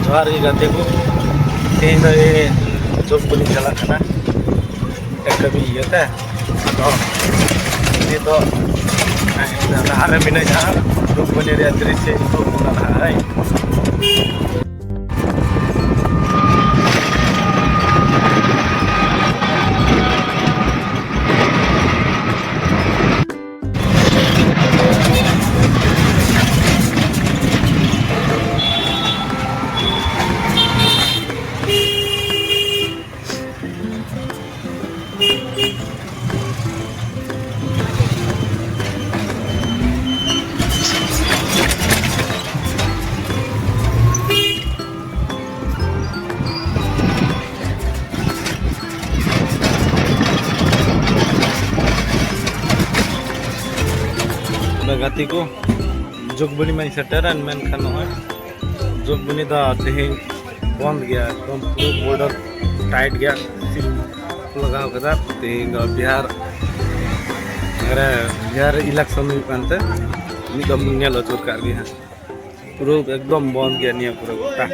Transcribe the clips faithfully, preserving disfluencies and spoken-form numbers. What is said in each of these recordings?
ᱡᱚᱦᱟᱨ ᱜᱮ ᱜᱟᱛᱮ ᱠᱚ, ᱛᱮᱦᱮᱧ ᱫᱚ ᱤᱧ ᱡᱚᱵ ᱠᱚᱞᱤᱧ ᱪᱟᱞᱟᱜ ᱠᱟᱱᱟ ᱢᱤᱫᱴᱮᱱ ᱠᱟᱹᱢᱤ ᱤᱭᱟᱹᱛᱮ᱾ ᱟᱫᱚ ᱱᱤᱛᱚᱜ ᱰᱟᱦᱟᱨ ᱨᱮ ᱢᱤᱱᱟᱹᱧᱟ, ᱡᱚᱵ ᱠᱚᱞᱤ ᱨᱮᱭᱟᱜ ᱫᱨᱤᱥᱥᱚ ᱩᱫᱩᱜ ᱟᱵᱚᱱᱟ ᱱᱟᱦᱟᱜ, ᱦᱳᱭ᱾ ᱜᱟᱛᱮ ᱠᱚ, ᱡᱳᱜᱽᱵᱟᱹᱱᱤ ᱢᱟᱧ ᱥᱮᱴᱮᱨᱮᱱ, ᱢᱮᱱᱠᱷᱟᱱ ᱱᱚᱜᱼᱚᱭ ᱡᱳᱜᱽᱵᱟᱹᱱᱤ ᱫᱚ ᱛᱮᱦᱮᱧ ᱵᱚᱱᱫ ᱜᱮᱭᱟ, ᱮᱠᱫᱚᱢ ᱯᱩᱨᱟᱹ ᱵᱚᱨᱰᱟᱨ ᱴᱟᱭᱤᱴ ᱜᱮᱭᱟ, ᱥᱤᱞ ᱠᱚ ᱞᱟᱜᱟᱣ ᱠᱟᱫᱟ᱾ ᱛᱮᱦᱮᱧ ᱫᱚ ᱵᱤᱦᱟᱨ ᱨᱮ, ᱵᱤᱦᱟᱨ ᱨᱮ ᱤᱞᱮᱠᱥᱚᱱ ᱦᱩᱭᱩᱜ ᱠᱟᱱᱛᱮ ᱢᱤᱫ ᱫᱚᱢ ᱧᱮᱞ ᱟᱹᱪᱩᱨ ᱠᱟᱜ ᱜᱮ ᱦᱟᱸᱜ, ᱯᱩᱨᱟᱹ ᱮᱠᱫᱚᱢ ᱵᱚᱱᱫ ᱜᱮᱭᱟ ᱱᱤᱭᱟᱹ ᱯᱩᱨᱟᱹ ᱜᱚᱴᱟ᱾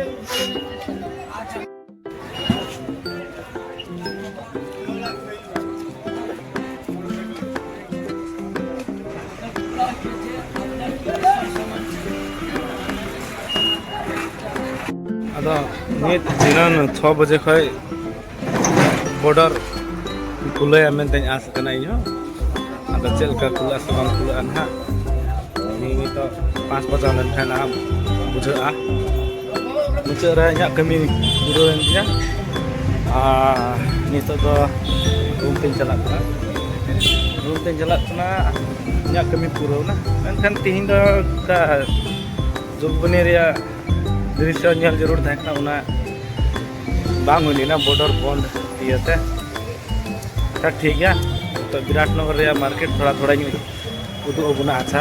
ᱟᱫᱚ ᱱᱤᱛ ᱫᱷᱤᱱᱟᱹᱱ ᱪᱷᱚ ᱵᱟᱡᱮ ᱠᱷᱚᱡ ᱵᱚᱰᱟᱨ ᱠᱷᱩᱞᱟᱹᱭᱟ ᱢᱮᱱᱛᱮᱧ ᱟᱥ ᱠᱟᱱᱟ ᱤᱧᱦᱚᱸ᱾ ᱟᱫᱚ ᱪᱮᱫ ᱞᱮᱠᱟ ᱠᱷᱩᱞᱟᱹᱜᱼᱟ ᱥᱮ ᱵᱟᱝ ᱠᱷᱩᱞᱟᱹᱜᱼᱟ ᱱᱟᱦᱟᱜ, ᱱᱤᱭᱟᱹ ᱱᱤᱛᱚᱜ ᱯᱟᱸᱪ ᱵᱟᱡᱟᱣ ᱞᱮᱱᱠᱷᱟᱱ ᱱᱟᱦᱟᱜ ᱵᱩᱡᱷᱟᱹᱜᱼᱟ᱾ ᱢᱩᱪᱟᱹᱫ ᱨᱮ ᱤᱧᱟᱹᱜ ᱠᱟᱹᱢᱤ ᱯᱩᱨᱟᱹᱣᱮᱱ ᱛᱤᱧᱟ᱾ ᱟᱨ ᱱᱤᱛᱚᱜ ᱫᱚ ᱨᱩᱢ ᱛᱮᱧ ᱪᱟᱞᱟᱜ ᱠᱟᱱᱟ, ᱨᱩᱢ ᱛᱮᱧ ᱪᱟᱞᱟᱜ ᱠᱟᱱᱟ᱾ ᱤᱧᱟᱹᱜ ᱠᱟᱹᱢᱤ ᱯᱩᱨᱟᱹᱣ ᱱᱟ, ᱢᱮᱱᱠᱷᱟᱱ ᱛᱤᱦᱤᱧ ᱫᱚ ᱚᱱᱠᱟ ᱡᱳᱜᱽᱵᱟᱹᱱᱤ ᱨᱮᱭᱟᱜ ᱫᱨᱤᱥᱥᱚ ᱧᱮᱞ ᱡᱟᱹᱨᱩᱲ ᱛᱟᱦᱮᱸ ᱠᱟᱱᱟ, ᱚᱱᱟ ᱵᱟᱝ ᱦᱩᱭ ᱞᱮᱱᱟ, ᱵᱚᱰᱟᱨ ᱵᱚᱱᱫ ᱤᱭᱟᱹᱛᱮ᱾ ᱟᱪᱪᱷᱟ, ᱴᱷᱤᱠ ᱜᱮᱭᱟ, ᱛᱚ ᱵᱤᱨᱟᱴᱱᱚᱜᱚᱨ ᱨᱮᱭᱟᱜ ᱢᱟᱨᱠᱮᱴ ᱛᱷᱚᱲᱟ ᱛᱷᱚᱲᱟᱧ ᱩᱫᱩᱜ ᱟᱵᱚᱱᱟ᱾ ᱟᱪᱪᱷᱟ,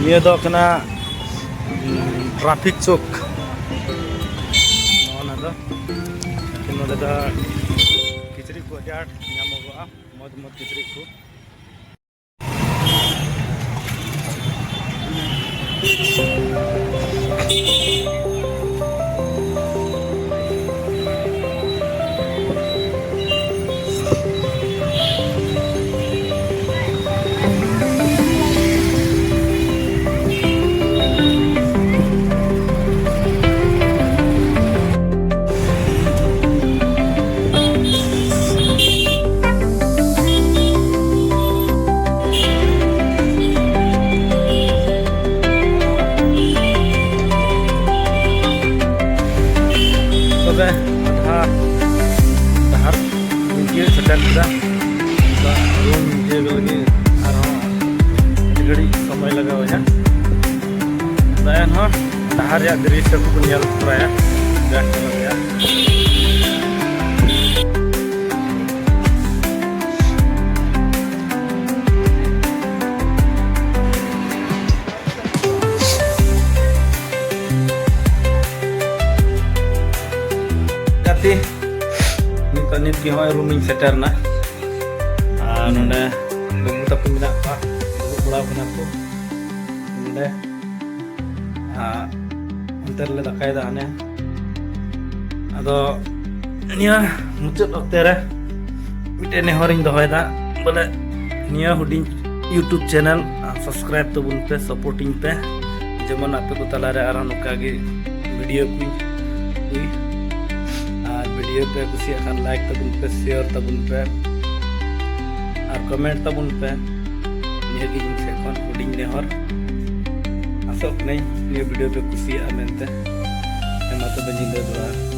ᱱᱤᱭᱟᱹ ᱫᱚ ᱠᱟᱱᱟ, ᱩᱸ, ᱴᱨᱟᱯᱷᱤᱠ ᱪᱳᱠ᱾ ᱱᱚᱜᱼᱚ ᱱᱟ ᱫᱚ, ᱱᱚᱰᱮ ᱫᱚ ᱠᱤᱪᱨᱤᱡ ᱠᱚ ᱟᱹᱰᱤ ᱟᱸᱴ ᱧᱟᱢᱚᱜᱚᱜᱼᱟ, ᱢᱚᱡᱽ ᱢᱚᱡᱽ ᱠᱤᱪᱨᱤᱡ ᱠᱚ᱾ ᱛᱚᱵᱮ ᱟᱫᱷᱟ ᱰᱟᱦᱟᱨ ᱢᱩᱪᱟᱹᱫ ᱥᱮᱴᱮᱨ ᱠᱮᱫᱟ᱾ ᱱᱤᱛᱚᱜ ᱨᱩᱢ ᱡᱤᱭᱟᱹᱲ ᱞᱟᱹᱜᱤᱫ ᱟᱨᱦᱚᱸ ᱟᱹᱰᱤ ᱜᱷᱟᱹᱲᱤᱡ ᱥᱚᱢᱚᱭ ᱞᱟᱜᱟᱣ ᱤᱧᱟ᱾ ᱟᱫᱚ ᱮᱱᱦᱚᱸ ᱰᱟᱦᱟᱨ ᱨᱮᱭᱟᱜ ᱫᱨᱤᱥᱥᱚ ᱠᱚᱵᱚᱱ ᱧᱮᱞ ᱛᱚᱨᱟᱭᱟ᱾ ᱵᱮᱥ ᱧᱮᱞᱚᱜ ᱜᱮᱭᱟ᱾ ᱜᱟᱛᱮ, ᱱᱤᱛᱚᱜ ᱱᱤᱛ ᱜᱮ ᱦᱚᱸᱜᱼᱚᱭ ᱨᱩᱢ ᱤᱧ ᱥᱮᱴᱮᱨ ᱮᱱᱟ᱾ ᱟᱨ ᱱᱚᱰᱮ ᱵᱟᱹᱵᱩ ᱛᱟᱠᱚ ᱢᱮᱱᱟᱜ ᱠᱚᱣᱟ, ᱫᱩᱲᱩᱵ ᱵᱟᱲᱟ ᱟᱠᱟᱱᱟ ᱠᱚ ᱱᱚᱰᱮ᱾ ᱟᱨ ᱚᱱᱛᱮ ᱨᱮᱞᱮ ᱫᱟᱠᱟᱭᱮᱫᱟ ᱦᱟᱱᱮ᱾ ᱟᱫᱚ ᱱᱤᱭᱟᱹ ᱢᱩᱪᱟᱹᱫ ᱚᱠᱛᱮ ᱨᱮ ᱢᱤᱫᱴᱮᱱ ᱱᱮᱦᱚᱨᱤᱧ ᱫᱚᱦᱚᱭᱮᱫᱟ, ᱵᱚᱞᱮ ᱱᱤᱭᱟᱹ ᱦᱩᱰᱤᱧ YouTube channel subscribe ᱛᱟᱵᱚᱱ ᱯᱮ, supporting ᱯᱮ, ᱡᱮᱢᱚᱱ ᱟᱯᱮ ᱠᱚ ᱛᱟᱞᱟᱨᱮ ᱟᱨᱦᱚᱸ ᱱᱚᱝᱠᱟ ᱜᱮ video ᱠᱚᱧ ᱟᱹᱜᱩᱭ᱾ ᱟᱨ video ᱯᱮ ᱠᱩᱥᱤᱭᱟᱜ ᱠᱷᱟᱱ like ᱛᱟᱵᱚᱱ ᱯᱮ, share ᱛᱟᱵᱚᱱ ᱯᱮ, ᱟᱨ comment ᱛᱟᱵᱚᱱ ᱯᱮ᱾ ᱱᱤᱭᱟᱹ ᱜᱮ ᱤᱧ ᱥᱮᱫ ᱠᱷᱚᱱ ᱦᱩᱰᱤᱧ ᱱᱮᱦᱚᱨ᱾ ᱟᱥᱚᱜ ᱠᱟᱹᱱᱟᱹᱧ ᱱᱤᱭᱟᱹ video ᱯᱮ ᱠᱩᱥᱤᱭᱟᱜᱼᱟ ᱢᱮᱱᱛᱮ᱾ ᱦᱮᱸ, ᱢᱟ ᱛᱚᱵᱮ ᱧᱤᱫᱟᱹ ᱡᱚᱦᱟᱨ᱾